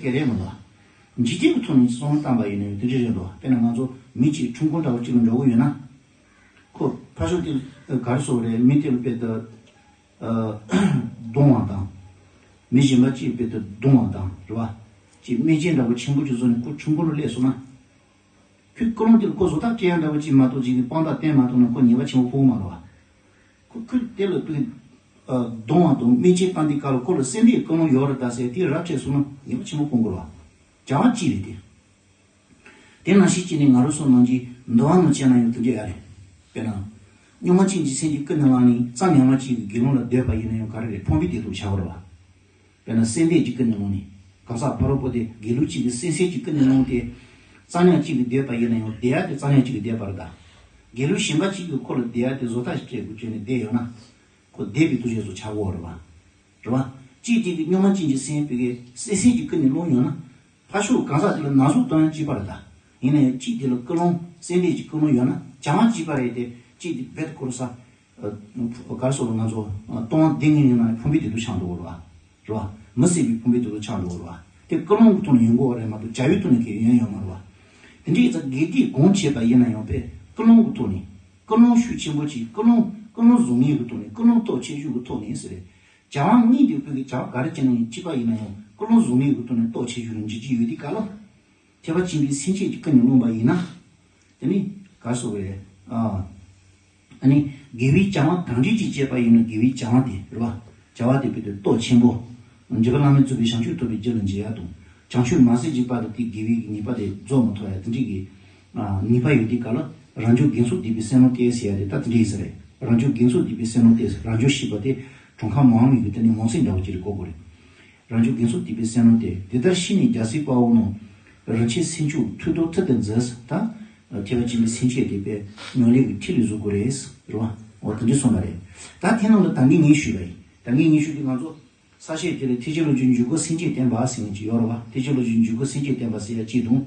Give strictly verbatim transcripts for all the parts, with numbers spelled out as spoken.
སྐད་རེད་མ་གཏོགས། འཇིག་རྟེན་གྱི་ཐོག་ནས་བསམ་བློ་བཏང་པ་ཡིན་ན་ཡང་དེ་འདྲ་རེད་འདུག་དཔེར་ན་ང་ཚོ་མི་གཅིག་ཁྲུམ་སྐོར་འདྲ་བོ་གཅིག་ལ་འགྲོ་གི་ཡོད་ན། ཁོ་ཕར་ཕྱོགས་དེ་ག་རེ་ཟེར་དགོས་རེད། མི་དེ་ལ་དཔེ་ད་རྡུང་བ་དང་། མི་གཞན་པ་གཅིག་དཔེ་ད་རྡུང་བ་དང་རེད་བ། གཅིག་སྨན་ཆས་འདྲ་བོ་ཆེན་པོ་གཅིག་བཟོས་ནས་ཁོ་ཁྲུམ་སྐོར་ལ་སླེབས་སོང་ན། ཁོའི་ཀུན་སློང་དེ་ལ་ཁོ་བཟོ་ལྟ་སྤྲད་ཡ་འདྲ་བོ་གཅིག་མ་གཏོགས་གཅིག་གི་དཔང་རྟགས་བསྟན་མ་ཐུབ་ན་ཁོ་ཉེས་པ་ཆེན་པོ་ཕོག་གི་མ་རེད་བ། ཁོ་ཁོས་དེ་ལ་དཔེ་རྡུང་བ་དང་སྨན་ཆས་བཏང་དུས་སྐབས་ལ་ཁོ་ལ་བསད་འདོད་ཀུན་སློང་ཡོད་རེད་ད་ཟེར་དེ་ར་སྤྲད་སོང་ན་ཉེས་པ་ཆེན་པོ་ཕོག་གི་རེད་བ། བྱ་བ་གཅིག་རེད་དེ། དེ་ནང་བཞིན་བྱས་ནས་ང་རང་ཚོ་ནང་གི་འདུལ་བ་ནང་བྱས་ན་ཡང་དེ་འདྲ་ཡ་རེད། དཔེར་ན། སྨྱོན་མ་ཅན་གྱི་སེམས་ཀྱིས་ཀུན་ནས་བསླངས་ནས་རྩྭ་ཉག་མ་གཅིག་གི་དགེ་སློང་ལ་སྡོད་པ་ཡིན་ན་ཡང་ག་རེ་རེད། ཕུང་པོའི་བདེ་སྡུག་བྱ་བ་རེད་བ། དཔེར་ན་བསད་འདོད་ཀྱིས་ཀུན་ནས་བསླངས་ནས། གང་ཟག་ཕ་རོལ་པོ་དེ་དགེ་ལུགས་གཅིག་གི་བསད་སེམས་ཀྱིས་ཀུན་ནས་བསླངས་ཏེ། རྩྭ་ཉག་གཅིག་གི་སྡོད་པ་ཡིན་ན་ཡང་བསྡད་ཡ་དེ་རྩྭ་ཉག་གཅིག་གི་སྡོད་པ་རེད་ད། དགེ་ལུགས་གཞན་པ་གཅིག་གིས་ཁོ་ལ་བསྡད་ཡ་དེ་བཟོ་ལྟ་ཞིག་སྤྲད་དགོས་བྱས་ནས་བསྡད་ཡོད་ན། ཁོ་བསྡད་པའི་ཐུགས་རྗེ་ཚོ་ཆགས་འོ་རེད་བ། རེད་བ། གཅིག་དེ་གི་སྨྱོན་མ་ཅན་གྱི་སེམས་དཔེ་གི་བསད་སེམས་ཀྱིས་ཀུན་ནས་བསླངས་ཡོད་ན། ཕར་ཕྱོགས་གང་ཟག་དེ་ལ་ན་ཟུག་གཏོང་ཡ་གཅིག་པ་རེད་ད། ཡིན་ན་ཡང་གཅིག་དེ་ལ་ཀུན་སློང་བསད་འདོད་ཀྱི་ཀུན་སློང་ཡོད་ན་བྱ་བ་གཅིག་པ་རེད་དེ་གཅིག་དེ་བེད་ཁོ་ར་ས། ག་རེ་ཟེར་དགོས་རེད། ང་ཚོ་ལྟུང་བ་འདི་ངན་ཡོད་ན་ཕུང་པོའི་བདེ་སྡུག་ཆགས་འགྲོ་གི་རེད་བ། རེད་བ། མི་སྲིད་པའི་ཕུང་པོའི་བདེ་སྡུག་ཆགས་འགྲོ་གི་རེད་བ། དེ་ཀུན་སློང་གི་ཐོག་ནས་ཡོང་གི་རེད་མ་གཏོགས་བྱ་བའི་ཐོག་ནས་ཁེ་ཡོང་ཡོད་མ་རེད་བ། དེ་འདྲའི་ཙང་དགེ་སྡིག་གང་བྱས་པ་ཡིན་ན་ཡང་དཔེ་ཀུན་སློང་གི་ཐོག་ནས་ཀུན་སློང་ཤུགས་ཆེན་པོ་ཅིག་ཀུན་སློང་ཀུན་སློང་བཟང་ངན་གྱི་ཐོག་ནས་ཀུན་སློང་སྟོབས་ཆེ་ཤོས་ཀྱི་ཐོག་ནས་ཟེར། བྱ་བ་དངོས་དེ་ཀུན་གྱི་བྱ་བ་ག་རེ་བྱས་ན་ཡང་གཅིག་པ་ཡིན་ན་ཡང་ཀུན་སློང་བཟང་ངན་གྱི་ཐོག་ནས་སྟོབས་ཆེ་ཤོས་ལ་འཇིགས་ཀྱི་ཡོད་དུས་སྐབས་ལ། ཐེག་པ་ཆེན་པོའི་སེམས་བསྐྱེད་ཀྱི་ཀུན་ནས་བསླངས་པ་ཡིན་ན། དེ་ནི་ག་རེ་ཟེར་དགོས་རེད། ཨ། ཨ་ནི་དགེ་བའི་བྱ་བ་གང་འདྲ་ཅིག་བྱས་པ་ཡིན་ན་དགེ་བའི་བྱ་བ་དེ་རེད་བ། བྱ་བ་དེ་དཔེ་དེ་སྟོབས་ཆེན་པོ། འཇིགས་པ་བླ་མེད་རྩོད་པའི་བྱང་ཆུབ་ཐོབ་པའི་རྒྱུ་ལ་འཇུག་ཡ་དང་། བྱང་ཆུབ་མ་ཟད་འཇིགས་པ་དང་དེའི་དགེ་བའི་ནུས་པ་དེ་རྫོགས་མ་ཐུབ་ཡ་དེ་འདྲའི་གི། ཨ། ནུས་པ་ཡོད་དུས་སྐབས་ལ་རང་བྱུང་དགེ་ཚོགས་སྡིག་པའི་སེམས་ལམ་སྟེ་ཟེར་ཡ་དེ་ད་དེ་འདྲ་ཡིན་ས་རེད། རང་བྱུང་དགེ་ཚོགས་སྡིག་པའི་སེམས་ལམ་སྟེ་རང་བྱུང་ཤེས་པ་དེ་གྲངས་ཁ་མང་བའི་གི་དེ་ནི་མང་སེམས་འདྲ་བོ་ཅིག་རེད་གོ་དགོས་རེད། རང་བྱུང་དགེ་ཚོགས་སྡིག་པའི་སེམས་ལམ་སྟེ། དེ་ལྟར་ཤེས་ནས་རྒྱལ་སྲས་དཔའ་བོ་རྣམས། རིན་ཆེན་སེམས་མཆོག་མཐུ་སྟོབས་མཐུ་ལྟར་མཛོད། ད། ཐེག་པ་ཆེན་པོའི་སེམས་བསྐྱེད་དེ་དཔེ་ཉམས་ལེན་གྱི་ཁྲིད་ལ་བཟོ་དགོས་རེད། རེད་བ། འོ་དེ་འདྲ་གསུངས་པ་རེད། ད་དེ་ནང་ལ་ད་གིན་ངས་ཞུས་པ་ཡིན། ད་གིན་ངས་ཞུས་དུས་ང་ཚོ་ས་བཤད་དེ་ལ་ཐེག་ཆེན་ལོངས་སྤྱོད་འཇུག་སྒོ་སེམས་བསྐྱེད་བསྟན་པ་ཟེར་མཁན་ཅིག་ཡོད་རེད་བ། ཐེག་ཆེན་ལོངས་སྤྱོད་འཇུག་སྒོ་སེམས་བསྐྱེད་བསྟན་པ་ཟེར་ཡ་གཅིག་དང་།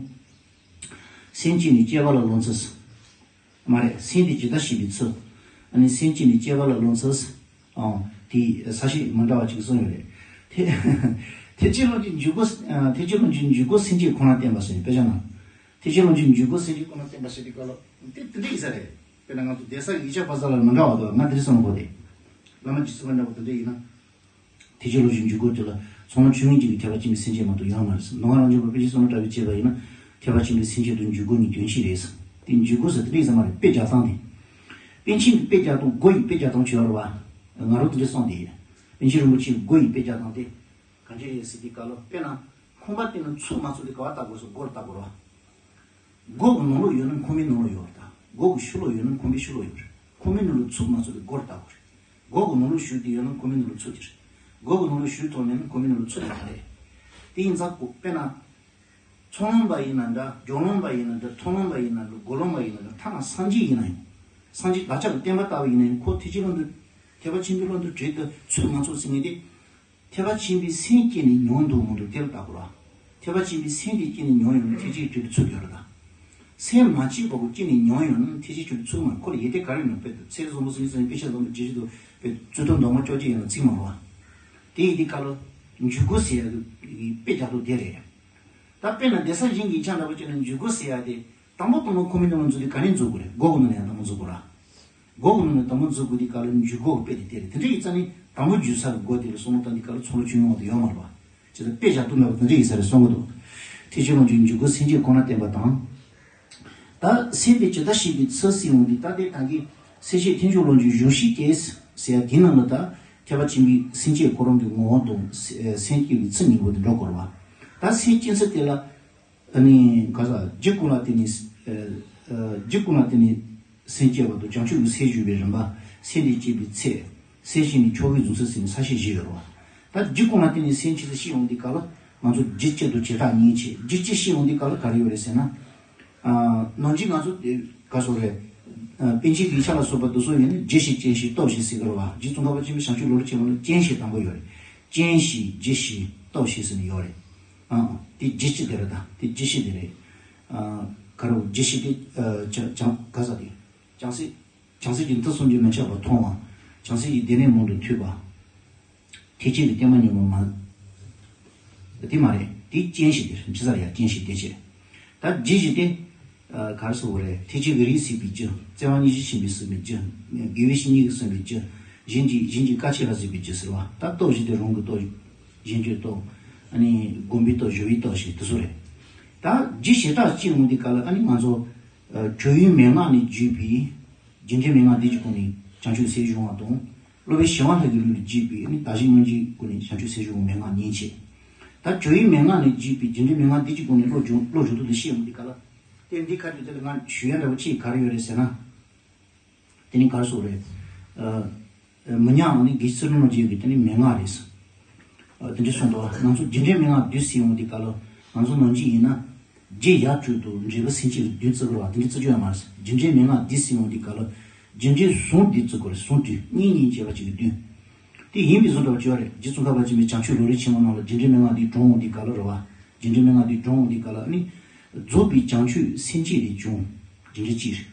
སེམས་བསྐྱེད་ནི་སྐྱེ་བ་ལ་སློང་ཚུལ། མ་རེད། སེམས་དེ་ཇི་ལྟར་ཤེས་པའི་ཚུལ། ཨ་ནི་སེམས་བསྐྱེད་ནི་སྐྱེ་བ་ལ་སློང་ཚུལ། ཨང་། དེའི་ས་བཤད་མི་འདྲ་བ་ཅིག་གསུངས་ཡོད་རེད། ཐེ། ཐེག་ཆེན་ལོངས་སྤྱོད་འཇུག་སྒོ། ཨ། ཐེག་ཆེན་ལོངས་སྤྱོད་འཇུག་སྒོ་སེམས་བསྐྱེད་ཁོ་ན་བསྟན་པ་ཟེར་ནས་དཔེ་ཆ་ནང་། ཐེག་ཆེན་ལོངས་སྤྱོད་འཇུག་སྒོ་སེམས་བསྐྱེད་ཁོ་ན་བསྟན་པ་ཟེར་དུས་སྐབས་ལ་དེ་དེ་འདྲ་ཡིན་ས་རེད། དཔེར་ན་ང་ཚོ་གདན་ས་ཡིག་ཆ་ཕ་ས་ལ་མི་འདྲ་བ་འདུག་ང་དེ་རིང་སང་གོ་དེ། བླ་མ་རྗེ་བཙུན་པ་འདྲ་བོ་དེ་འདྲ་ཡིན་ན། ཐེག་ཆེན་ལོངས་སྤྱོད་འཇུག་སྒོ་དེ་ལ་ཚོགས་ལམ་ཆོས་དབྱིངས་གཅིག་གི་ཐེག་པ་ཆེན་པོའི་སེམས་བསྐྱེད་མ་གཏོགས་ཡོད་མ་རེད། མདོ་སྔགས་རབ་འབྱམས་པ་པཎ་ཆེན་བསམ་གྲུབ་གྲགས་པས་དཔྱད་པ་ཡིན་ན། ཐེག་པ་ཆེན་པོའི་སེམས་བསྐྱེད་དང་འཇུག་སྒོ་གཉིས་དོན་གཅིག་རེད། དེ་འཇུག་སྒོ་ཟེར་དེ་འདྲ་ཡིན་ས་མ་རེད། དཔེ་རྒྱག་སྟངས་དེ། པཎ་ཆེན་གྱི་དཔེ་རྒྱག་སྟངས་སྒོ་ཡི་དཔེ་རྒྱག་སྟངས་བྱས་ཡོད་རེད་བ། ང་རང་དེ་འདྲ་གསུངས་དེ་ཡིན། པཎ་ཆེན་རིན་པོ་ཆེའི་སྒོ་ཡི་དཔེ་རྒྱག་སྟངས་དེ། གང་ཅི་རེད་ཟེར་དུས་སྐབས་ལ་དཔེར་ན། ཁང་པ་དེ་ནི་ཚུགས་མ་ཚུགས་དེ་ག་བ་ལྟ་དགོས་སོ། སྒོར་ལྟ་དགོས་ར། སྒོ་གི་ནང་ལོགས་ཡོད་ན་ཁང་པའི་ནང་ལོགས་ཡོད་རེད་ད། སྒོ་གི་ཕྱི་ལོགས་ཡོད་ན་ཁང་པའི་ཕྱི་ལོགས་ཡོད་རེད། ཁང་པའི་ནང་ལོགས་ཚུགས་མ་ཚུགས་དེ་སྒོར་ལྟ་དགོས་རེད། སྒོ་གི་ནང་ལོགས་ཞུགས་དེ་ཡོད་ན་ཁང་པའི་ནང་ལོགས་ཚུགས་དེ་རེད། སྒོ་གི་ནང་ལོགས་ཞུགས་ཐུབ་མེད་ན་ཁང་པའི་ནང་ལོགས་ཚུགས་དེ་མ་རེད། དེ་ཡིན་ཙང་ཁོ་དཔེར་ན། ཚོང་ལམ་པ་ཡིན་ན་འདྲ། རྒྱུག་ལམ་པ་ཡིན་ན་འདྲ། མཐོ་ལམ་པ་ཡིན་ན་འདྲ། མཐོ་ལམ་པ་ཡིན་ན་འདྲ། ཐ་ན་སངས་རྒྱས་ཡིན་ན་ཡང་། སངས་རྒྱས་བདག་ཅག་གི་བསྟན་པ་ལྟ་བུ་ཡིན་ན་ཡང་ཁོ་ཐེག་ཆེན་ལོངས་སྤྱོད། ཐེག་པ་ཆེན་པོའི་ལོངས་སྤྱོད་བྲལ་དུ་ཚུགས་མ་ཚུགས་ཟེར་མཁན་དེ། ཐེག་པ་ཆེན་པོའི་སེམས་བསྐྱེད་ནས་མྱོང་འདུག་མི་འདུག་དེ་ལ་ལྟ་དགོས་ར། ཐེག་པ་ཆེན་པོའི་སེམས་དེ་བསྐྱེད་ནས་མྱོང་ཡོང་ན་ཐེག་ཆེན་ཆོས་དེ་ཚུགས་ཡོད་རེད་ད། སེམས་མ་བསྐྱེད་པ་པོ་བསྐྱེད་ནས་མྱོང་ཡོང་ན་ཐེག་ཆེན་ཆོས་དེ་ཚུགས་མ་རེད། ཁོ་ལ་ཡོན་ཏན་ག་རེ་ཡོད་ན། དཔེ་ཚེ་བཟང་པོ་སྲིད་ཞིའི་དཔེ་ཆ་བཟང་པོ་རྗེ་བཞི་དང་དཔེ་རྩོད་ཐབས་མདོ་སྔགས་བཅོ་བརྒྱད་ཡིན་ན་ཚིག་མ་རེད་བ། དེ་ཡིན་དུས་སྐབས་ལ་འཇུག་སྒོ་ཟེར་ཡ་གི་དཔེ་རྒྱག་སྟངས་དེ་རེད། ད་དཔེར་ན་གདན་ས་གཞན་གྱི་ཆ་འདྲ་པོ་བྱས་ན་འཇུག་སྒོ་ཟེར་ཡ་དེ། དང་པོ་དང་པོ་ཁོ་མོའི་ནང་ལ་འཛུལ་དུས་ག་ནས་འཛུལ་དགོས་རེད། སྒོ་གི་ནང་ལ་ཡང་དང་པོ་འཛུལ་དགོས་ར། སྒོ་གི་ནང་ལ་དང་པོ་འཛུལ་དགོས་དུས་སྐབས་ལ་འཇུག་སྒོ་དཔེ་དེ་དེ་རེད། དེ་འདྲ་ཡིན་ཙང་ནི་དང་པོ་འཇུག་ས་གི་སྒོ་དེ་ལ་བསམ་བློ་བཏང་དུས་སྐབས་ལ་ཚོགས་ལ་ཆུང་ཡོང་བ་དེ་ཡོད་མ་རེད་བ། བྱས་ཙང་དཔེ་བཞག་ཐུབ་མེད་པ་དེ་འདྲ་ཡིན་ས་རེད་བསམ་གི་འདུག་ཐེག་ཆེན་ལོངས་སྤྱོད་འཇུག་སྒོ་སེམས་བསྐྱེད་ཁོ་ན་བསྟན་པ་དང་། ད་སེམས་དེ་ཇི་ལྟར་ཤེས་པའི་ཚུལ་ཟེར་ཡོང་དུས་ད་དེ་ད་གིན་སེམས་བསྐྱེད་ཐེག་ཆེན་ལོངས་སྤྱོད་གཞུང་བཤད་ཀྱི་ཟེར་ཡ་དེ་ནང་ལ་ད་ཐེག་པ་ཆེན་པོའི་སེམས་བསྐྱེད་ཁོ་རང་གི་ངོ་བོ་དང་སེམས་བསྐྱེད་ཀྱི་ཚུལ་གཉིས་པོ་དེ་འགྲོ་དགོས་རེད་བ། ད་སེམས་བསྐྱེད་ཚུལ་དེ་ལ། ཨ་ནི་ག་ས་རྒྱུ་ཀུན་ལ་བརྟེན་ནས། ཨ། རྒྱུ་ཀུན་ལ་བརྟེན་ནས་སེམས་བསྐྱེད་པ་དང་བྱང་ཆུབ་ཀྱི་སེམས་ཞུགས་པའི་རིམ་པ། སེམས་དེ་བསྐྱེད་པའི་ཚེ། སེམས་བསྐྱེད་ནས་ཆོ་གའི་རྫོགས་ཚུལ་ཟེར་ནས་ས་བཤད་བཞི་ཡོད་རེད་བ། ད་རྒྱུ་ཀུན་ལ་བརྟེན་ནས་སེམས་བསྐྱེད་ཚུལ་བཤད་ཡོང་དུས་སྐབས་ལ་ང་ཚོ་རྒྱུ་སྤྱི་དང་བྱེ་བྲག་གཉིས་ཕྱེ། རྒྱུ་སྤྱི་བཤད་ཡོང་དུས་སྐབས་ལ་ག་རེ་ཡོད་རེད་ཟེར་ན། ཨ། ནང་བཞིན་ང་ཚོ་དེ་ག་སོགས་རེད། ཨ། པཎ་ཆེན་ཡིག་ཆ་ལ་སོགས་པ་དེ་ཚོ་ཡིན་ན་རྒྱུ་ཞིག་རྐྱེན་ཞིག་སྟོབས་ཞིག་ཟེར་གི་རེད་བ། རྗེ་ཙོང་ཁ་པ་ཆེན་པོའི་བྱང་ཆུབ་ལམ་རིམ་ཆེན་མོ་ལ་རྐྱེན་ཞིག་དང་པོ་ཡོད་རེད། རྐྱེན་ཞིག་རྒྱུ་ཞིག་སྟོབས་ཞིག་ཟེར་ནས་ཡོད་རེད། ཨ། དེ་རྒྱུ་སྤྱི་དེ་རེད་ད། དེ་རྒྱུ་སྤྱི་དེ་རེད། ཨ། ག་རེ་རྒྱུ་སྤྱི་དེ། ཨ། བྱང་བྱང་ག་ས་དེ། བྱང་སེམས། བྱང་སེམས་ཀྱི་མཐུ་གསུམ་གྱིས་མི་ཁྱབ་པ་མཐོང་བ། བྱང་སེམས་ཀྱི་སྡེ་སྣོད་མང་དུ་ཐོས་པ། ཐེག་ཆེན་གྱི་བསྟན་པ་ཉོན་མོངས་མ། དེ་མ་རེད། དེ་རྐྱེན་བཞི་དེ་རེད། ཕྱི་ས་ལ་ཡ་རྐྱེན་བཞི་དེ་བྱས། ད་རྒྱུ་བཞི་དེ། ཨ། ག་རེ་ཟེར་དགོས་རེད། ཐེག་ཆེན་གྱི་རིགས་གསུངས་པའི་རྒྱུ། བརྩེ་བ་སྙིང་རྗེ་ཆེན་པོས་གསུངས་པའི་རྒྱུ། དགེ་བའི་བཤེས་གཉེན་གྱིས་གསུངས་པའི་རྒྱུ། གཞན་གྱིས་གཞན་གྱིས་བཀའ་ཆོས་ལ་གཟིགས་པའི་རྒྱུ་ཟེར་བ། ད་སྟོབས་བཞི་དེ་རང་གི་སྟོབས། གཞན་གྱི་སྟོབས། ཨ་ནི་སྒོམ་པའི་སྟོབས། སྦྱོར་བའི་སྟོབས་བཞི་དེ་ཚོ་རེད། ད་རྒྱུ་ཞེ་དྲག་ཅིག་འོང་དུས་སྐབས་ལ། ཨ་ནི་ང་ཚོ། ཨ། སྤྱོད་ཡུལ་མན་ངག་ནས་བརྒྱུད་པའི་རྒྱུ་འབྲས་མན་ངག་བདུན་གྱི་སྒོ་ནས་བྱང་ཆུབ་སེམས་སྦྱོང་བ་དང་། སློབ་དཔོན་ཞི་བ་ལྷ་གི་ལུགས་ལ་བརྒྱུད་པའི་ནི་བདག་གཞན་མཉམ་བརྗེའི་སྒོ་ནས་བྱང་ཆུབ་སེམས་སྦྱོང་གི་མན་ངག་གཉིས་བྱས། ད་སྤྱོད་ཡུལ་མན་ངག་ནས་བརྒྱུད་པའི་རྒྱུ་འབྲས་མན་ངག་བདུན་གྱི་སྒོ་ནས་བློ་སྦྱོང་། བློ་སྦྱོང་སྟངས་དེ་བཤད་འོང་དུས་སྐབས་ལ། དེ་འདི་ཁ་ཐུག་དེ་ལ་ང་ཞུ་ཡ་འདྲ་བོ་ཅིག་ག་རེ་ཡོད་རེད་ཟེར་ན། དེ་ནི་ག་རེ་ཟེར་དགོས་རེད། ཨ། མི་ཉག་ནི་དགེ་བཤེས་ཚུལ་ཁྲིམས་རྣམ་རྒྱལ་གྱི་དེ་ནི་མན་ངག་རེད། ཨ། དེ་འདྲ་གསུངས་འདུག་ང་ཚོ་རྒྱུ་འབྲས་མན་ངག་བདུན་ཟེར་འོང་དུས་སྐབས་ལ། ང་ཚོ་ནང་བཞིན་ཡིན་ན། རྒྱུ་ཡར་བཅུག་དང་འབྲས་བུ་སེམས་བསྐྱེད་ལ་བདུན་བརྩི་དགོས་རེད་བ། དེ་འདྲ་བརྩི་རྒྱུ་ཡོད་མ་རེད། རྒྱུ་འབྲས་མན་ངག་བདུན་ཟེར་འོང་དུས་སྐབས་ལ། རྒྱུ་འབྲས་ཟུང་བདུན་བརྩི་དགོས་རེད། ཟུང་བདུན། གཉིས་གཉིས་བྱས་པ་གཅིག་གི་བདུན། དེ་ཡིན་པའི་བཟོ་འདྲ་བ་བྱས་པ་རེད། རྗེ་ཙོང་ཁ་པ་ཆེན་པོའི་བྱང་ཆུབ་ལམ་རིམ་ཆེན་མོ་ནང་ལ་རྒྱུ་འབྲས་མན་ངག་འདི་དྲངས་འོང་དུས་སྐབས་ལ་རེད་བ། རྒྱུ་འབྲས་མན་ངག་འདི་དྲངས་འོང་དུས་སྐབས་ལ་ནི། རྫོགས་པའི་བྱང་ཆུབ་སེམས་བསྐྱེད་ལས་བྱུང་། རྒྱུ་འབྲས་གཅིག་རེད།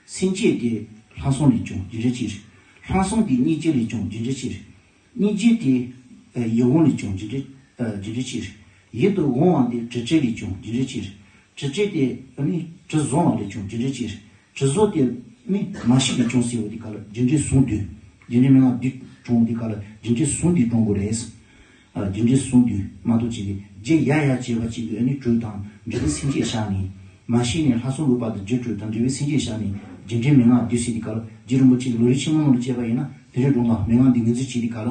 སེམས་བསྐྱེད་དེ་ལྷག་བསམ་ལས་བྱུང་། རྒྱུ་འབྲས་གཅིག་རེད། ལྷག་བསམ་དེ་སྙིང་རྗེ་ལས་བྱུང་། རྒྱུ་འབྲས་གཅིག་རེད། སྙིང་རྗེ་དེ། ཨ། ཡིད་འོང་ལས་བྱུང་། རྒྱུ་འབྲས། ཨ། རྒྱུ་འབྲས་གཅིག་རེད། ཡིད་དུ་འོང་བ་དེ་དྲི་བྲལ་ལས་བྱུང་། རྒྱུ་འབྲས་གཅིག་རེད། དྲི་བྲལ་དེ་ནི་དྲི་བཟང་བ་ལས་བྱུང་། རྒྱུ་འབྲས་གཅིག་རེད། དྲི་བཟང་དེ་ནི་མ་གཞི་ལས་བྱུང་ཟེར་བ་དེ་ག་ལ་རྒྱུ་འབྲས་ཟུང་བདུན། རྒྱུ་འབྲས་མན་ངག་བདུན་དྲངས་དེ་ག་ལ་རྒྱུ་འབྲས་ཟུང་བདུན་དྲངས་དགོས་རེད། ཨ། རྒྱུ་འབྲས་ཟུང་བདུན་མ་གཏོགས་ཅིག་རྒྱུ་ཡ་ཡ་བྱས་པ་ཅིག་གི་ནི་དྲོད་དང་འབྲས་བུ་སེམས་བསྐྱེད་བཞག་ནས། མ་གཞི་ནས་ལྷག་བསམ་གྱི་བར་དུ་རྒྱུ་དྲོད་དང་འབྲས་བུ་སེམས་བསྐྱེད་བཞག་ནས། རྒྱུ་འབྲས་མན་ངག་བདུན་ཟེར་དེ་ག་ལ་རྗེ་རིན་པོ་ཆེ་གི་ལམ་རིམ་ཆེན་མོ་ནང་ལ་བྱས་པ་ཡིན་ན་དེ་འདྲའི་དྲངས་ལ། མན་ངག་འདི་ངོས་འཛིན་བྱས་དེ་ག་ལ།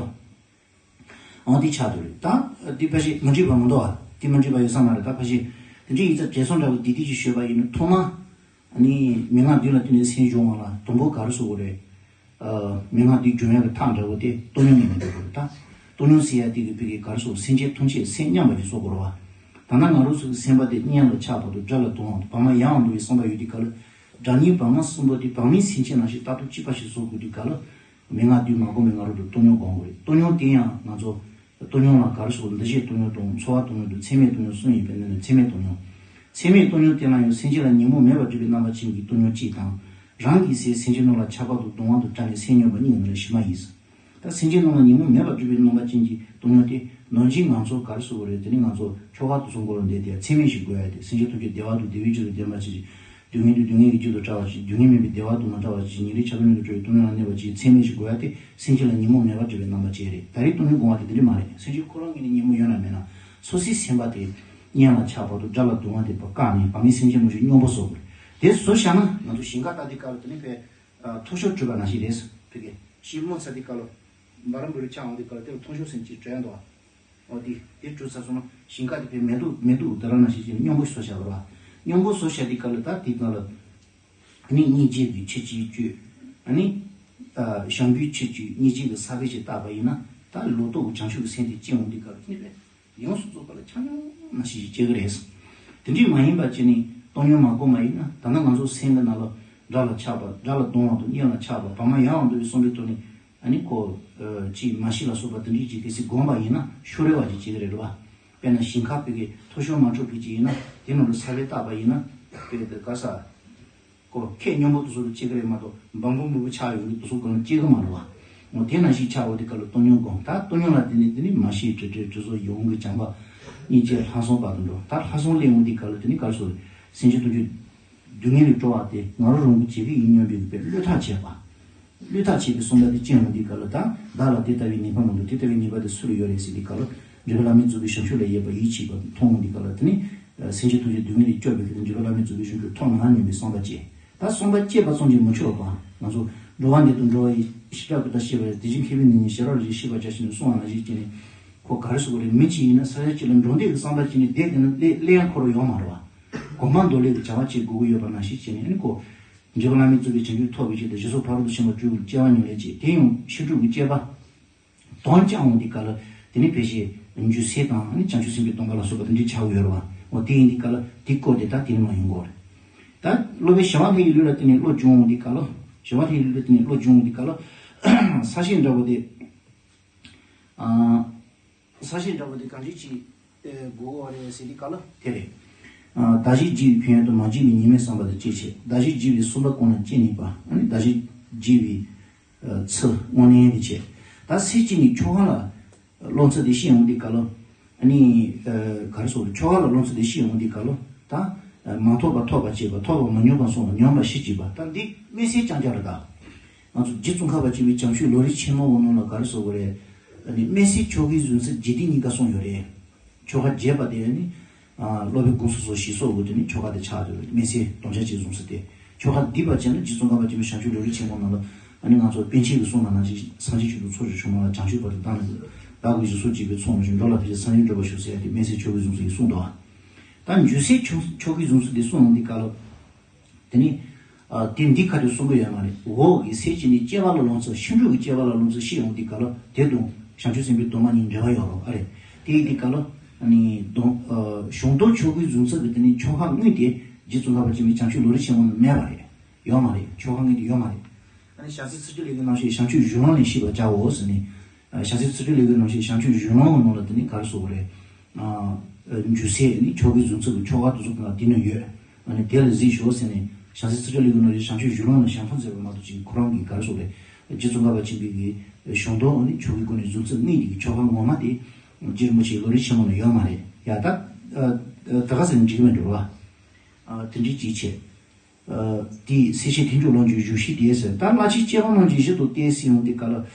འོ་དེ་ཆགས་འདུག་རེད། ད་དེ་ཕལ་ཆེར་མི་འགྲིག་པ་མི་འདུག་ཨ། དེ་མི་འགྲིག་པ་ཡོད་ས་མ་རེད། ད་ཕལ་ཆེར་དེ་འདྲའི་ཡིག་ཚགས་བྲེལ་སོང་འདྲ་བོ་དེ་དེ་ཅིག་ཤོད་པ་ཡིན་ན། ཐོག་མ་ཨ་ནི་མན་ངག་བདུན་ལ་བརྟེན་ནས་སེམས་སྦྱོང་བ་ལ་དང་པོ་ག་རེ་བཟོ་དགོས་རེད། ཨ། མན་ངག་བདུན་སྦྱོང་ཡག་གི་ཐབས་འདྲ་བོ་དེ་བཏང་སྙོམས་ངེས་ནས་འགྲོ་དགོས་རེད། ད་བཏང་སྙོམས་ཟེར་ཡག་དེ་གི་ཕ་གི་ག་རེ་བཟོ། སེམས་བསྐྱེད་ཐམས་ཅད་སེམས་མཉམ་པ་ཞིག་བཟོ་དགོས་རེད་བ། ད་ནང་ང་རང་ཚོ་གི་སེམས་པ་དེ་གཉེན་ལ་ཆགས་པ་དང་། དགྲ་ལ་སྡང་བ་དང་། བག་མ་ཡལ་བར་འདུ་བའི་བསམ་པ་ཡོད་དུས་སྐབས་ལ། དགྲ་གཉེན་བག་མ་གསུམ་པོ་དེ་བག་མའི་སེམས་ཅན་ནང་བཞིན་ལྟ་སྟངས་གཅིག་པ་ཞིག་བཟོ་དགོས་དུས་སྐབས་ལ། མན་ངག་བདུན་མ་གོ་མི་ང་རང་ཚོ་བཏང་སྙོམས་སྒོམ་དགོས་རེད། བཏང་སྙོམས་དེ་ཡང་ང་ཚོ་བཏང་སྙོམས་ལ་ག་རེ་ཟེར། འདུ་བྱེད་བཏང་སྙོམས་དང་། ཚོར་བ་བཏང་སྙོམས་དང་། ཚད་མེད་བཏང་སྙོམས་གསུམ་ཡོད་པའི་ནང་ནས་ཚད་མེད་བཏང་སྙོམས། ཚད་མེད་བཏང་སྙོམས་དེ་ལ་ཡང་སེམས་ཅན་ལ་ཉོན་མོངས་མེད་པར་སྒྲུབ་པའི་རྣམ་པ་ཅན་གྱི་བཏང་སྙོམས་གཅིག་དང་། རང་གི་སེམས་སེམས་ཅན་རྣམས་ལ་ཆགས་པ་དང་སྡང་བ་དང་དགྲ་ནི་སེམས་སྙོམས་པ་གཉིས་ནི་ཕྱི་མ་ཡིན། ད་སེམས་ཅན་རྣམས་ལ་ཉོན་མོངས་མེད་པར་སྒྲུབ་པའི་རྣམ་པ་ཅན་གྱི་བཏང་སྙོམས་དེ་ནང་བཞིན་ང་ཚོ་ག་རེ་ཟེར་དགོས་རེད། དེ་ནི་ང་ཚོ་ཆོ་ག་དེ་ཚོ་མགོ་ལ་འདེད་དེ་ཚད་མེད་ཞིག་དགོས་ཡ་དེ། སེམས་ཅན་ཐམས་ཅད་བདེ་བ་དང་བདེ་བའི་རྒྱུ་དང་ལྡན་པ་ཅིག་སྡུག་བསྔལ་དང་སྡུག་བསྔལ་གྱི་རྒྱུ་དང་བྲལ་བ་ཅིག་སྡུག་བསྔལ་མེད་པའི་བདེ་བ་དང་མ་བྲལ་བ་ཅིག་ཉེ་རིང་ཆགས་པའི་མྱོང་དང་བྲལ་བའི་སྡུག་བསྔལ་ལ་གནས་པ་ཅིག་ཚད་མེད་ཞིག་དགོས་ཡ་དེ། སེམས་ཅན་ལ་ཉོན་མོངས་མེད་པར་སྒྲུབ་པའི་རྣམ་པ་ཅན་རེད། ད་རེས་བཏང་སྙོམས་སྒོམ་པ་དེ་འདི་འདྲ་མ་རེད། སེམས་ཅན་ཁོ་རང་ངོས་ནས་ཉོན་མོངས་ཡོད་ན་མེད་ན། སོ་སོའི་སེམས་པ་དེ་གཉེན་ལ་ཆགས་པ་དང་དགྲ་ལ་སྡང་བ་དེ་བཀག་ནས་བག་མའི་སེམས་ཅན་ནང་བཞིན་སྙོམས་པོ་བཟོ་དགོས་རེད། དེ་བཟོས་བཞག་ན་ང་ཚོ་ཞིང་ཁ་ལྟ་དུས་སྐབས་ལ་དེ་ནི་དཔེ། ཨ། མཐོ་ཤོས་གྲུབ་པ་ནང་བཞིན་རེད། ཕ་གི་ཤིང་སྨོ་ཚ་དུས་སྐབས་ལ་འབའ་ར་འབུ་རུ་ཆགས་འོང་དུས་སྐབས་ལ་དེ་ལ་མཐོ་ཤོས་ཟེར་ཅིག་བྲལ་འདུག་འོ་དེ་དེ་གྲུབ་ཚར་སོང་ན་ཞིང་ཁ་དེ་དཔེ་མེ་ཏོག་མེ་ཏོག་དེ་རང་ནང་བཞིན་བྱས་ནས་སྙོམས་པོ་བཟོས་བཞག་པ་རེད་བ། སྙོམས་པོ་བཟོས་བཞག་དུས་སྐབས་ལ་ད་དེ་སྒང་ལ་ཨ་ནི་སྙིང་རྗེ་གི་ཆུ་གཅིག་བཅུད། ཨ་ནི་ཨ་བྱམས་པའི་ཆུ་གཅིག་སྙིང་རྗེ་གི་ས་དཔེ་ཅིག་བཏགས་པ་ཡིན་ན། ད་ལོ་ཏོག་གི་བྱང་ཆུབ་ཀྱི་སེམས་དེ་སྐྱེ་འོང་དུས་སྐབས་ལ་དེ་ནི་དཔེ་ཡོངས་སུ་རྫོགས་པ་ལ་ཆ་སྙོམས་ནང་བཞིན་ཞིག་སྐྱེ་གི་རེད། དེ་འདྲས་མ་ཡིན་པ་བྱས་ནས་བཏང་སྙོམས་མ་སྒོམ་པ་ཡིན་ན། ད་ལྟ་ང་ཚོ་སེམས་ཀྱི་ནང་ལ་དགྲ་ལ་ཆགས་པ། དགྲ་ལ་སྡང་བ་དང་གཉེན་ལ་ཆགས་པ། བག་མ་ཡལ་བར་འདུ་བའི་བསམ་པའི་ཐོག་ནས་ཨ་ནི་ཁོ། ཨ། ཅིག་མ་ཤི་ལ་སོགས་པ་དེ་འདྲས་ཅིག་གལ་སྲིད་སྒོམ་པ་ཡིན་ན་ཤོར་རེ་བ་ཅིག་བྱེད་ཀྱི་རེད་བ། དཔེར་ན་ཞིང་ཁ་ཕ་གི་མཐོ་ཤོས་མ་འཕྲོད་པའི་ཅིག་ཡིན་ན་དེ་ནང་དུ་ས་དཔེ་བཏགས་པ་ཡིན་ན། དཔེ་དེ་ག་ས། ཁོ་ཁྱེད་སྙོམས་པོ་དེ་ཚོ་ལ་སྐྱེ་གི་རེད་མ་གཏོགས་འབའ་འབུ་མི་བུ་ཆགས་ཡོང་གི་དེ་ཚོ་གང་ལ་སྐྱེ་གི་མ་རེད་བ། འོ་དེ་ནང་བཞིན་ཆགས་འོང་དུས་སྐབས་ལ་བཏང་སྙོམས་སྒོམ། ད་བཏང་སྙོམས་ལ་བརྟེན་ནས་དེ་ནི་མ་ཤི་དྲི་བྲལ་དྲི་བཟང་ཡིད་འོང་གི་བྱམས་པ་སྙིང་རྗེ་ལྷག་བསམ་བར་དུ་འགྲོ། ད་ལྷག་བསམ་སླེབས་འོང་དུས་སྐབས་ལ་དེ་ནི་ག་རེ་ཟེར། སེམས་ཅན་ཐམས་ཅད་སྡུག་བསྔལ་ལས་སྒྲོལ་བ་དེ་ང་རང་རང་གི་བྱེད་ཀྱི་ཡིན་སྙམ་པའི་དཔེ་བློས་ཐག་བཅད་པ། བློས་ཐག་བཅད་པའི་བསམ་པ་དེ་སྐྱེ་འོང་དུས་སྐབས་ལ། ད་བདག་ལ་དེ་ལྟ་བུའི་ནད་པ་མི་འདུག་དེ་ལྟ་བུའི་ནད་པ་དེ་སུ་ལ་ཡོད་རེད་ཟེར་དུས་སྐབས་ལ། འགྲོ་བའི་བླ་མའི་རྫོགས་པའི་བྱང་ཆུབ་ལ་ཡོད་པ་ཡིད་ཆེས་པ་མཐོང་འོང་དུས་སྐབས་ལ་དེ་ནི་སེམས་ཅན་ཐམས་ཅད་སྡུག་བསྔལ་ལས་སྐྱོབ་པའི་ཁུར་དེ་འགྲོ་བའི་བླ་མའི་རྫོགས་པའི་བྱང་ཆུབ་ཐོབ་ན་སྙམ་པའི་བསམ་པ་སྐྱེ། ད་བསམ་པ་སྐྱེས་པ་ཙམ་གྱིས་མི་ཆོག་པ། ང་ཚོ་འགྲོ་བ་འདི་དང་འགྲོ་བ་ཡི་ཞི་དྲག་གི་ད་ཤེས་པ་རེད། དེ་བཞིན་མཁས་པའི་ནི་ཉིད་ཞི་རགས་རེ་ཤེས་པར་བྱ་ཞེས་ནས་གསུངས་པ་ནང་བཞིན་བྱས་ནས། ཁོ་ག་རེ་ཟེར་དགོས་རེད། མི་གཅིག་ཡིན་ན་ས་ཆ་གཅིག་ལ་འགྲོ་འདོད་ཀྱི་བསམ་པ་སྐྱེས་ནས་བསྡད་དེ་ན་སླེབས་སླེབས་ཡང་ཁོ་རང་ཡོང་མ་རེད་བ། གོམ་པ་འདོར་ལེ་གི་བྱ་བ་བྱེད་དགོས་ཀྱི་ཡོད་པ་ནང་བཞིན་བྱས་ནས། ཨ་ནི་ཁོ་འགྲོ་བའི་བླ་མའི་རྫོགས་པའི་བྱང་ཆུབ་ཐོབ་པའི་ཆེད་དུ་ཞེ་སོགས་ཕ་རོལ་ཏུ་ཕྱིན་པ་དྲུག་གི་སྐྱེ་བ་མྱོང་ལས་བྱེད། དེ་ཡང་ཕྱིན་དྲུག་གི་སྐྱེ་བ་དོན་བྱ་འོང་དུས་སྐབས་ལ་དེ་ནི་ཕལ་ཆེར་འཇུག་སེམས་དང་། ཨ་ནི་བྱང་ཆུབ་སེམས་དཔའི་སྡོམ་པ་ལ་སོགས་པ་དེ་འདྲའི་ཆགས་ཀྱི་ཡོད་རེད་བ། འོ་དེ་ཡིན་དུས་སྐབས་ལ་དེ་སྐོར་དེ་ད་དེ་ནི་མ་ཡོང་གི་རེད། ད་སློབ་དཔོན་ཞི་བ་ལྷ་ཡི་ལུགས་ལ་བརྟེན་ནས་བློ་སྦྱོང་འོང་དུས་སྐབས་ལ། ཞི་བ་ལྷ་ཡི་ལུགས་ལ་བརྟེན་ནས་བློ་སྦྱོང་འོང་དུས་སྐབས་ལ། ས་ཞིང་འདྲ་བོ་དེ། ཨ། ས་ཞིང་འདྲ་བོ་དེ་གང་འདྲ་ཅིག་དགོས་པ་རེད་ཟེར་དུས་སྐབས་ལ་དེ་རེད། ཨ། བདག་གཞན་བརྗེ་བའི་ཕན་ཡོན་དང་། མ་བརྗེད་པའི་ཉེས་དམིགས་བསམ་པ་དང་བཅས་བྱས། བདག་གཞན་བརྗེ་བའི་བསམ་པ་གང་ལ་སྐྱེ་ནུས་པ། ཨ་ནི་བདག་གཞན་བརྗེ་བའི་ཨ། ཚུལ་དབང་ལེན་དེ་བྱས། ད་ཚིག་གཅིག་ནས་ཆོ་ག་ལ་བློ་འཚབ་དེ་ཤེས་འོང་དུས་སྐབས་ལ། ཨ་ནི་ག་རེ་ཟེར། ཆོ་ག་ལ་རློམ་ཚུལ་དེ་བཤད་ཡོང་དུས་སྐབས་ལ། ད་མ་ཐོབ་པ་ཐོབ་པར་བྱེད་པ། ཐོབ་པ་མ་ཉམས་པར་སྲུང་བ། ཉམས་པ་ཞི་བྱེད་པ། ད་འདི་དམིགས་བསལ་རྐྱང་རྐྱང་རེད། ད་ང་ཚོ་རྗེ་ཙོང་ཁ་པ་ཆེན་པོའི་བྱང་ཆུབ་ལམ་རིམ་ཆེན་མོ་གི་ནང་ལ་ག་རེ་ཟེར་དགོས་རེད། ཨ་ནི་དམིགས་བསལ་ཆོ་གའི་གཟུངས་གསོལ་རྒྱས་བསྡུས་གཉིས་ཀ་གསུངས་ཡོད་རེད། ཆོ་ག་རྒྱས་པ་དེ་ནི་སློབ་དཔོན་དགོངས་སུ་གསོལ་ཞེས་སོགས་ཀྱི་དེ་ནི་ཆོ་ག་དེ་ཆགས་ཡོད་རེད། དམིགས་བསལ་དམ་བཅའ་ཅན་གཟུངས་གསོལ་དེ། ཆོ་ག་འདི་པ་བྱས་ན་རྗེ་ཙོང་ཁ་པ་ཆེན་པོའི་བྱང་ཆུབ་ལམ་རིམ་ཆེན་མོ་ནང་ལ། ཨ་ནི་ང་ཚོ་པཎ་ཆེན་གྱིས་གསུངས་པ་ནང་བཞིན། སངས་རྒྱས་བཅུ་དྲུག་ཚོགས་ཀྱི་མཆོག་མ་ལ། བྱང་ཆུབ་བར་དུ་བདག་ནི་བདག་གི་སྦྱིན་སོགས་བགྱིས་པའི་ཚོགས་རྣམས་ཀྱིས། འགྲོ་ལ་ཕན་ཕྱིར་སངས་རྒྱས་འགྲུབ་པར་ཤོག་ཟེར་ཡ་དེ་དམིགས་བསལ་ཆོ་གའི་གཟུངས་གསོལ་ཡིན་གསུངས་འདུག་ཨ། ད་འཇུག་སེལ་ཆོ་ཆོ་གའི་གཟུངས་གསོལ་དེ་གསུངས་ཡོང་དུས་སྐབས་ལ། དེ་ནི་ཨ་དེ་འདི་ཁ་ཐུག་གསུང་གི་ཡོད་མ་རེད། འོག་གི་སེམས་བསྐྱེད་ནས་སྐྱེ་བ་ལ་རློམ་ཚུལ། ཕྱིན་དྲུག་གི་སྐྱེ་བ་ལ་རློམ་ཚུལ་བཤད་ཡོང་དུས་སྐབས་ལ། དེ་དང་བྱང་ཆུབ་སེམས་དཔའི་སྡོམ་པ་གཉིས་འབྲེལ་བ་ཡོད་རེད་པ། ཨ་རེད། དེ་ཡིན་དུས་སྐབས་ལ། ཨ་ནི་སྡོམ་ཨ་གཞུང་དང་ཆོ་གའི་གཟུངས་གསོལ་གྱི་དེ་ནི་ཆོ་ག་དངོས་དེ་རྗེ་ཙོང་ཁ་པ་ཆེན་པོའི་བྱང་ཆུབ་ལམ་རིམ་ཆེན་མོ་ནང་མེད་པ་རེད། ཡོད་མ་རེད། ཆོ་ག་དངོས་དེ་ཡོད་མ་རེད། ཨ་ནི་ཞལ་ཟས་ཚིག་བཅད་ལེའུ་གི་ནང་བཞིན་བྱང་ཆུབ་གཞུང་ལམ་ནས་ཤེས་པར་བྱའོ་ཟེར་ནས། ཨ་ཞལ་ཟས་ཚིག་བཅད་ལེའུ་གི་ནང་བཞིན་བྱང་ཆུབ་གཞུང་ལམ་གྱི་ནང་ལ་དེ་ནི་ག་རེ་ཟེར་དགོས་རེད། ཨ་འཇུག་སེལ་ནི་ཆོ་གའི་གཟུངས་གསོལ་གྱི་ཆོ་ག་དེ་ཚོ་གང་དེ་ནང་ཡོད། ཨ་ནི་དེ་ལ་གཟིགས་ཤོག་ཟེར་ནས། ཞལ་ཟས་ཚིག་བཅད་ལེའུ་གི་ནང་བཞིན་བྱང་ཆུབ་གཞུང་ལམ་ནས་ཞལ་མཐོང་མཛད་པ་མ་གཏོགས་ཅིག་ཁོ་རང་གིས་ག་རེ་ཟེར་དགོས་རེད། རྗེ་ཙོང་ཁ་པ་ཆེན་པོའི་གི་གཞུང་དང་ནི་ཆོ་གའི་སྒོ་ནས་གཟུངས་གསོལ་དངོས་དེ་གི་ཆོ་ག་ངོ་མ་དེ་རྗེ་རིན་པོ་ཆེའི་ལམ་རིམ་ཆེན་མོ་ནང་ཡོད་མ་རེད་ཡ། ད་ཨ་ད་ག་ཟེར་ནས་འགྲིག་གི་མི་འགྲོ་བ། ཨ་དེ་འདྲའི་ཅིག་བྱས། ཨ་དེའི་སེམས་བསྐྱེད་ཐེག་མཆོག་ལམ་གྱི་གཞུང་ཤིང་དེ་ཟེར། ད་བླ་ཆེན་སྐྱེ་བ་རྣམས་ཀྱི་གཞི་དང་བསྟན་ཟེར་ཡོང་དུས་སྐབས་ལ།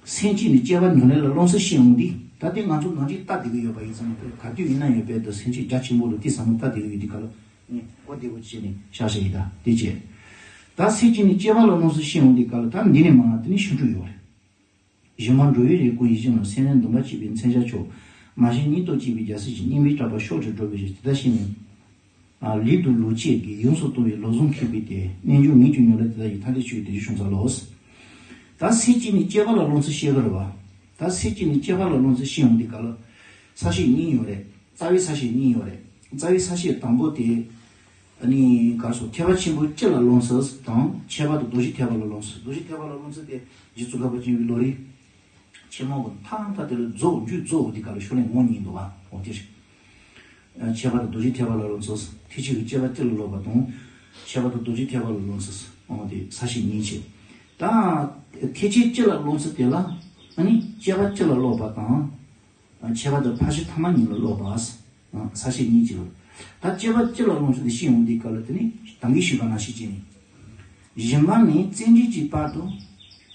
སེམས་བསྐྱེད་ནས་སྐྱེ་བ་ཉམས་ལེན་ལ་རློམ་ཚུལ་བཤད་ཡོང་དུས། ད་དེ་ང་ཚོ་ནང་བཞིན་ལྟ་བསྡད་ཀྱི་ཡོད་པ་ཡིན་ཙང་། ག་དུས་ཡིན་ན་ཡང་དཔེ་དང་སེམས་བསྐྱེད་རྒྱ་ཆེན་པོ་ལ་དེ་བསམ་བློ་ལྟ་བསྡད་ཀྱི་ཡོད་དུས་སྐབས་ལ། ངས་གོ་བདེ་པོ་བྱས་ནས་བཞག་བཞག་ཡིན། ད་དེ་བྱས། ད་སེམས་བསྐྱེད་ནས་སྐྱེ་བ་ལ་རློམ་ཚུལ་བཤད་ཡོང་དུས་སྐབས་ལ། ད་འདི་ནས་མར་དེ་ནས་ཞུ་འཕྲོ་ཡོད་རེད། སྦྱིན་པ་འགྲོ་བའི་རིགས་ཀུན་ཡིད་བཞིན་ནོར། སེམས་ལྡན་སྡོམ་པ་བྱས་པའི་མཚོན་ཆ་མཆོག། མ་སྐྱེས་གཉིད་རྟོག་བཅས་པའི་རྒྱལ་སྲིད་ཀྱི། སྙིགས་མའི་གྲགས་པ་ཕྱོགས་བཅུར་སྒྲོག་པའི་ཕྱིར། དེ་ལྟར་བཤད་ནས། ཨ་ལུས་དང་ལུས་བཅས་ཀྱི་ཡོངས་སུ་གཏོང་བའི་ལུས་ཟུངས་མཁས་པའི་སྟེ། རྣལ་འབྱོར་ངེས་ཀྱི་ཉམས་ལེན་དེ་དག་ཡིན། ཐ་དད་ཆོས་ཀྱི་དེ་བཞིན་བྱུང་ཚར་ལོ། ད་སེམས་བསྐྱེད་ནས་སྐྱེ་བ་ལ་རློམ་ཚུལ་བཤད་ཀྱི་རེད་བ། ད་སེམས་བསྐྱེད་ནས་སྐྱེ་བ་ལ་རློམ་ཚུལ་བཤད་ཡོང་དུས་སྐབས་ལ། ས་བཤད་གཉིས་ཡོད་རེད། རྩ་བའི་ས་བཤད་གཉིས་ཡོད་རེད། རྩ་བའི་ས་བཤད་དང་པོ་དེ། ཨ་ནི་ག་རེ་ཟེར། ཐེག་པ་ཆེན་པོ་སྤྱི་ལ་རློམ་ཚུལ་དང་། ཁྱད་པར་དུ་རྡོ་རྗེ་ཐེག་པ་ལ་རློམ་ཚུལ། རྡོ་རྗེ་ཐེག་པ་ལ་རློམ་ཚུལ་དེ་རྗེ་ཙོང་ཁ་པ་ཆེན་པོའི་ལམ་རིམ་ཆེན་མོ་གི་མཐའ་མཐའ་དེ་ལ་རྫོགས། མཇུག་རྫོགས་དུས་སྐབས་ལ་ཤུགས་ལས་ངོ་གཉིས་འདུག་བ། འོ་དེ་རེད། ཨ་ཁྱད་པར་དུ་རྡོ་རྗེ་ཐེག་པ་ལ་རློམ་ཚུལ། ཐེག་ཆེན་གྱི་སྤྱི་པ་སྤྱི་ལ་སློབ་པ་དང་། ཁྱད་པར་དུ་རྡོ་རྗེ་ཐེག་པ་ལ་རློམ་ཚུལ། འོ་དེ་ས་བཤད་གཉིས་བྱས། ད་ཐེག་ཆེན་སྤྱི་ལ་རློམ་ཚུལ་དེ་ལ། ཨ་ནི་སྤྱི་པ་སྤྱི་ལ་སློབ་པ་དང་། ཨ་ཁྱད་པར་དུ་ཕར་ཕྱིན་ཐ་མ་གཉིས་ལ་སློབ་པ། ཨ་ས་བཤད་གཉིས་བྱས། ད་སྤྱི་པ་སྤྱི་ལ་རློམ་ཚུལ་དེ་བཤད་ཡོང་དུས་སྐབས་ལ། དེ་ནི་ད་གིན་ཞུས་པ་ནང་བཞིན་བྱས་ནས། སྦྱིན་པ་ནས་བརྩོན་འགྲུས་ཀྱི་བར་དུ་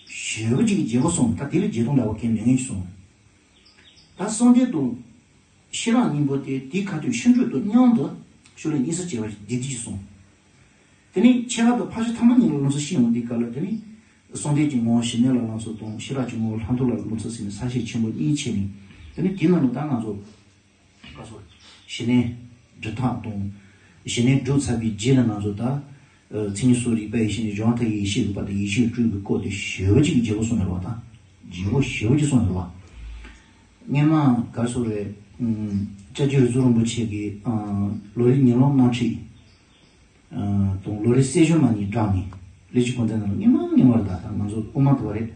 ཞེ་པོ་ཅིག་གི་རྒྱས་པ་གསུངས། ད་དེ་ལ་བརྗེད་སྟངས་འདྲ་བ་གང་ཡང་མེད་མཁན་ཞིག་གསུངས། ད་བསམ་གཏན་དང་ཤེས་རབ་གཉིས་པོ་དེ། དེའི་ཁ་ཐུག་ཕྱིན་དྲུག་དང་མཉམ་དུ་ཤུགས་ལས་གཉིས་སུ་བྱས་པ་ཞིག་བདེ་བདེ་ཞིག་གསུངས། དེ་ནས་ཁྱད་པར་དུ་ཕར་ཕྱིན་ཐ་མ་གཉིས་ལ་རློམ་ཚུལ་བཤད་ཡོང་དུས་སྐབས་ལ། དེ་ནི་བསམ་གཏན་གྱི་ངོ་བོ་ཞི་གནས་ལ་རློམ་ཚུལ་དང་། ཤེས་རབ་ཀྱི་ངོ་བོ་ལྷག་མཐོང་ལ་རློམ་ཚུལ་ཟེར་ནས་ས་བཤད་ཆེན་པོ་གཉིས་ཕྱེ་ནས། དེ་ནི་དེའི་ནང་ལ་ད་ང་ཚོ་ག་རེ་ཟེར། ཞི་གནས་སྒྲུབ་ཐབས་དང་། ཞི་གནས་སྒྲུབ་ཚར་བའི་རྗེས་ལ་ང་ཚོ་ད་ཨ་མཚན་ཉིད་སོགས་རིག་པའི་ཡེ་ཤེས་ནས། སྦྱོར་བ་མཐའ་ཡས་ཡེ་ཤེས་རིག་པ་དང་། ཡེ་ཤེས་སྤྲུལ་པའི་སྐོར་དེ་ཞེ་པོ་ཅིག་གི་རྒྱས་པོ་གསུངས་ཡོད་རེད་བ། ད་རྒྱས་པོ་ཞེ་པོ་ཅིག་གསུངས་ཡོད་རེད་བ། སྔོན་མ་ག་རེ་ཟེར་རེད། ཨམ་སྐྱབས་རྗེ་རིག་འཛིན་རིན་པོ་ཆེ་གིས་ཨ་ལམ་རིམ་ཉིས་ལོ་གནང་ཁྲིད། ཨ་དང་ལམ་རིམ་གསལ་ཞུ་མ་གཉིས་བསྒྲགས་ནས། ཀླད་ཀྱི་གོང་ཚད་ནང་ལ་སྔོན་མ་སྔོན་མ་རེད། ད་ད་ང་ཚོ་དབུ་མ་དུ་བ་རེད།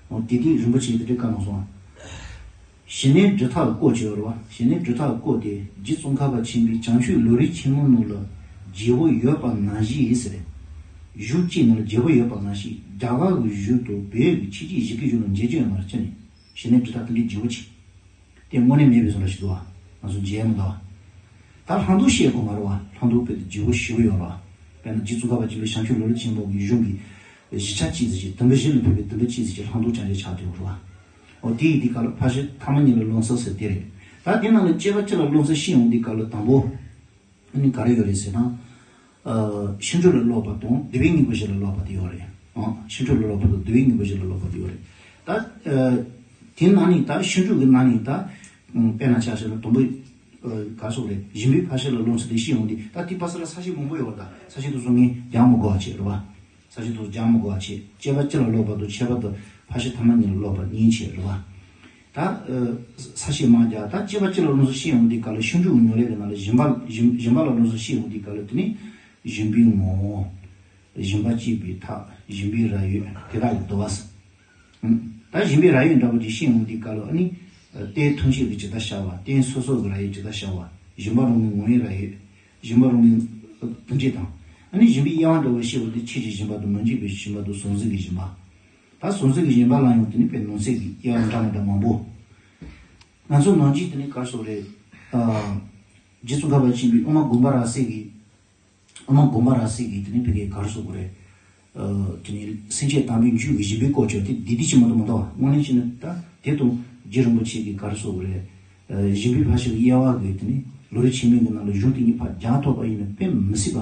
འོ་དེ་དུས་རིན་པོ་ཆེས་དེ་འདྲའི་བཀའ་གནང་སོང་། ཞི་གནས་སྒྲུབ་ཐབས་ཀྱི་སྐོར་བྱས་པ་རེད་བ། ཞི་གནས་སྒྲུབ་ཐབས་ཀྱི་སྐོར་དེ་རྗེ་ཙོང་ཁ་པ་ཆེན་པོའི་བྱང་ཆུབ་ལམ་རིམ་ཆེན་མོ་ནང་ལ་རྒྱས་པོ་ཡོད་པ་ནང་བཞིན་ཟེར། གཞུང་གཅིག་ནང་ལ་རྒྱས་པོ་ཡོད་པ་ནང་བཞིན། རྒྱ་གར་གྱི་གཞུང་དང་བོད་ཀྱི་ཆོས་ཀྱི་གཞི་ཀའི་གཞུང་ལ་མཇལ་རྒྱུ་ཡོད་མ་རེད། ཅི་ནས་ཞི་གནས་སྒྲུབ་ཐབས་དེ་འདྲའི་རྒྱས་པོ་ཅིག་དེ་དངོས་གནས་མེད་པའི་བཟོ་འདྲ་ཞིག་འདུག་བ། ང་ཚོ་མཇལ་མི་འདུག་བ། ད་ལྷག་མཐོང་བཤད་དགོས་མ་རེད་བ། ལྷག་མཐོང་དཔེ་དེ་རྒྱས་པོ་ཞེ་པོ་ཡོད་རེད་བ། དཔེར་ན་རྗེ་ཙོང་ཁ་པ་ཆེན་པོའི་བྱང་ཆུབ་ལམ་རིམ་ཆེན་མོ་གི་གཞུང་གི་བཞི་ཆ་གཅིག་ཙམ་ཞིག་དུམ་བུ་བཞི་ལ་ཕུལ་བའི་དུམ་བུ་གཅིག་ཙམ་ཞིག་ལྷག་མཐོང་རྐྱང་རྐྱང་ཆགས་བསྡད་ཡོད་རེད་བ། འོ་དེ་ཡིན་དུས་སྐབས་ལ་ཕར་ཕྱིན་ཐ་མ་གཉིས་ལ་རློམ་ཚུལ་ཟེར་དེ་རེད། ད་དེ་ནང་ལ་སྐྱེ་བ་སྤྱི་ལ་རློམ་ཚུལ་བཤད་ཡོང་དུས་སྐབས་ལ་དང་པོ། ཨ་ནི་ག་རེ་ཡོད་རེད་ཟེར་ན། ཨ་ཕྱིན་དྲུག་ལ་སློབ་པ་དང་སྡེ་པའི་དངོས་པོ་བཞི་ལ་སློབ་པ་དེ་ཡོད་རེད། ཨ་ཕྱིན་དྲུག་ལ་སློབ་པ་དང་སྡེ་པའི་དངོས་པོ་བཞི་ལ་སློབ་པ་དེ་ཡོད་རེད། ད་ཨ་དེ་ནང་ནས་ད་ཕྱིན་དྲུག་གི་ནང་ནས་ད་ཨ་དཔེར་ན་ཆ་བཞག་ན་དང་པོ་ཨ་ག་རེ་ཟེར་དགོས་རེད། སྦྱིན་པས་ཕར་ཕྱིན་ལ་རློམ་ཚུལ་དེ་བཤད་ཡོང་དུས། ད་དེ་ཕར་ཕྱིན་ལ་ས་བཤད་མང་པོ་ཡོད་པ། ད་ས་བཤད་དེ་ཚོ་ངས་རྒྱག་མི་དགོས་པ་བྱས་རེད་བ། ས་བཤད་དེ་ཚོ་རྒྱག་མི་དགོས་པ་བྱས། སྐྱེ་བ་སྤྱི་ལ་སློབ་པ་དང་ཁྱད་པར་དུ་ཕར་ཕྱིན་ཐ་མ་གཉིས་ལ་སློབ་པ་གཉིས་བྱས་རེད་བ། ད་ཨ་ས་བཤད་མང་རྒྱག་ད་སྐྱེ་བ་སྤྱི་ལ་རློམ་ཚུལ་བཤད་ཡོང་དུས་སྐབས་ལ་ཕྱིན་དྲུག་གི་ཉམས་ལེན་གྱི་ནང་ལ་སྦྱིན་པ་སྦྱིན་སྦྱིན་པ་ལ་རློམ་ཚུལ་བཤད་ཡོང་དུས་སྐབས་ལ། དེ་ནི་སྦྱིན་པའི་ངོ་བོ། སྦྱིན་པ་སྐྱེད་པའི་ཐབས། སྦྱིན་པའི་ར་ཡོད་དེ་དག་གི་བསྡུ་བ། ད་སྦྱིན་པའི་ར་ཡོད་འདྲ་པོ་ཅིག་བཤད་ཡོང་དུས་སྐབས་ལ། ཨ་ནི་རྟེན་ཐམས་ཅད་ཀྱི་ཇི་ལྟར་ཤར་བ། རྟེན་སོ་སོ་གི་ར་ཡོད་ཇི་ལྟར་ཤར་བ། སྦྱིན་པ་རང་གི་ངོ་བོའི་ར་ཡོད། སྦྱིན་པ་རང་གི་དོན་སྤྱི་དང་། ཨ་ནི་སྦྱིན་པའི་དབྱེ་བ་འདྲ་བོ་བཤད་པ་དེ་ཆོས་ཀྱི་སྦྱིན་པ་དང་མི་འཇིགས་པའི་སྦྱིན་པ་དང་གཟུང་འཛིན་གྱི་སྦྱིན་པ། ད་གཟུང་འཛིན་གྱི་སྦྱིན་པ་ལ་ཡང་དེ་ནི་དཔེ་ནང་གསེས་ཀྱི་དབྱེ་བ་འདྲ་མི་འདྲ་མང་པོ། ང་ཚོ་ནང་ཆོས་དེ་ནི་ག་རེ་ཟེར་དགོས་རེད། ཨ། རྗེ་ཙོང་ཁ་པ་ཆེན་པོའི་དབུ་མ་དགོངས་པ་རབ་གསལ་གྱི། དབུ་མ་དགོངས་པ་རབ་གསལ་གྱི་དེ་ནི་ཕ་གིའི་ག་རེ་ཟེར་དགོས་རེད། ཨ། དེ་ནི་སེམས་བསྐྱེད་དམ་པའི་རྒྱུད་ཀྱི་སྦྱིན་པའི་སྐོར་བྱས་ཏེ་འདི་འདི་ཅི་མ་གཏོགས་མ་གཏོགས། དངོས་གནས་བྱས་ན་ད་དེ་དང་རྗེ་རིན་པོ་ཆེ་གིས་ག་རེ་ཟེར་དགོས་རེད། ཨ། སྦྱིན་པའི་ཕར་ཕྱོགས་དབྱེ་བ་གི་དེ་ནི་ལམ་རིམ་ཆེན་མོའི་གི་ནང་ལ་གཞུང་དེ་གཉིས་ཕར་སྦྱར་ཐུབ་པ་ཡིན་ན་དཔེ་མི་སྲིད་པ།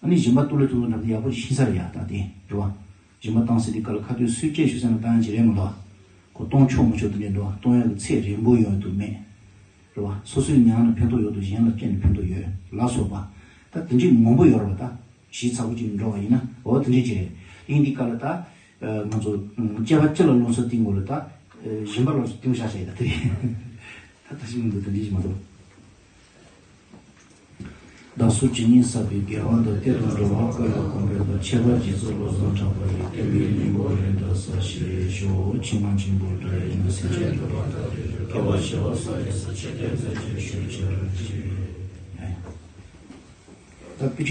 ཨ་ནི་སྦྱིན་པ་གཏོང་ལེ་གཏོང་ལེ་འདྲ་པོ་ཡག་པོ་ཞིག་ཤེས་ས་རེད་ཡ། ད་དེ་རེད་བ། སྦྱིན་པ་བཏང་ཟེར་དུས་སྐབས་ལ་ཁ་ཐུག་སུས་སྐད་ཞུ་ཟེར་ན་བཏང་ཡག་ཅིག་རེད་མ་གཏོགས། ཁོ་གཏོང་ཆོག་མི་ཆོག་དེ་འདྲ་འདུག་གཏོང་ཡག་གི་ཚད་རན་པོ་ཡོད་དུ་མེད། རེད་བ། སོ་སོའི་ཉམས་ལ་ཕན་ཐོགས་ཡོད་དུ་གཞན་ལ་སྤྲད་ནས་ཕན་ཐོགས་ཡོད་ལ་སོགས་པ། ད་དེ་འདྲའི་མང་པོ་ཡོད་རེད་བ། ད་ཞིབ་ཚགས་པོ་ཅིག་འགྲོ་བ་ཡིན་ན་འོ་དེ་འདྲའི་ཅིག་རེད། ཡིན་དུས་སྐབས་ལ་ད་ང་ཚོ་སྐྱེ་བ་སྤྱི་ལ་སློབ་གསོ་སྟེར་དགོས་ལ་ད་སྦྱིན་པ་སློབ་གསོ་སྟེར་བཞག་བྱས་ཡ་ད་དེ་རེད། ད་ད་ཞིག་མི་འདུག་དེ་འདྲའི་ཞིག་མ་གཏོགས། བདག་སོགས་ཇི་སྙེད་བསགས་པའི་དགེ་བ་དང་། དེ་དང་འགྲོ་བ་ཀུན་ལ་གོམས་པའི་བློ། ཁྱད་པར་རྗེ་བཙུན་བློ་བཟང་གྲགས་པ་ཡི། བསྟན་པའི་སྙིང་པོ་རིམ་གྲོ་གསལ་བྱེད་ཤོག་ཕྱི་ནང་གཅིག་པུ་འདྲ་ཡིན་ན། སེམས་ཅན་འགྲོ་བ་དག་ཐེར་འགྲོ་སྐྱོབ་པར་བྱེད་པ་སོགས་ཡོངས་སུ་ཆོས་བསྟན་མཛད་ཅིང་བཞུགས་གྱུར་ཅིག་ད་དཔེ་